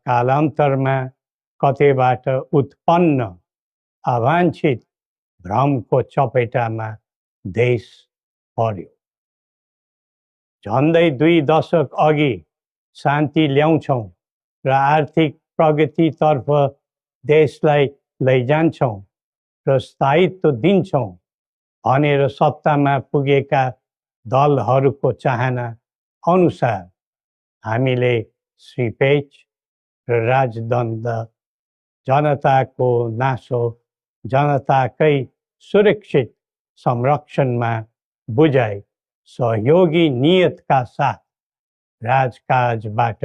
कालान्तरमा कतैबाट उत्पन्न अवांछित भ्रमको चपेटामा देश पर्यो। झन्डै 2 दशक अघि शान्ति ल्याउँछौँ र आर्थिक प्रगतितर्फ देशलाई लैजान्छौँ र स्थायित्व दिन्छौँ भनेर सत्तामा पुगेका दलहरूको चाहना अनुसार हामीले श्री पेच र राजदण्ड, जनताको नासो, जनताकै सुरक्षित संरक्षणमा बुझाइ सहयोगी नियतका साथ राजकाजबाट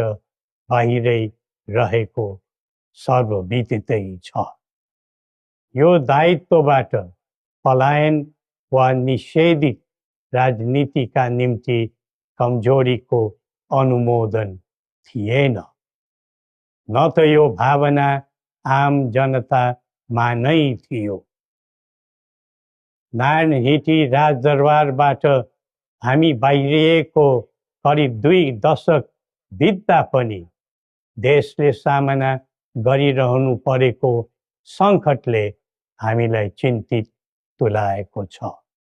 बाहिरै रहेको सर्वविदितै छ। यो दायित्वबाट पलायन वा निषेधित राजनीतिका निम्ति कमजोरीको अनुमोदन थिएन, न त यो भावना आम जनतामा नै थियो। नारायणहिटी राजदरबारबाट हामी बाहिरिएको करिब 2 दशक बित्दा पनि देशले सामना गरिरहनु परेको सङ्कटले हामीलाई चिन्तित तुल्याएको छ।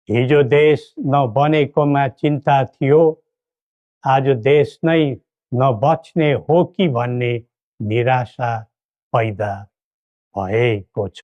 हिजो देश नबनेकोमा चिन्ता थियो, आज देश नै नबच्ने हो कि भन्ने निराशा पैदा भएको छ।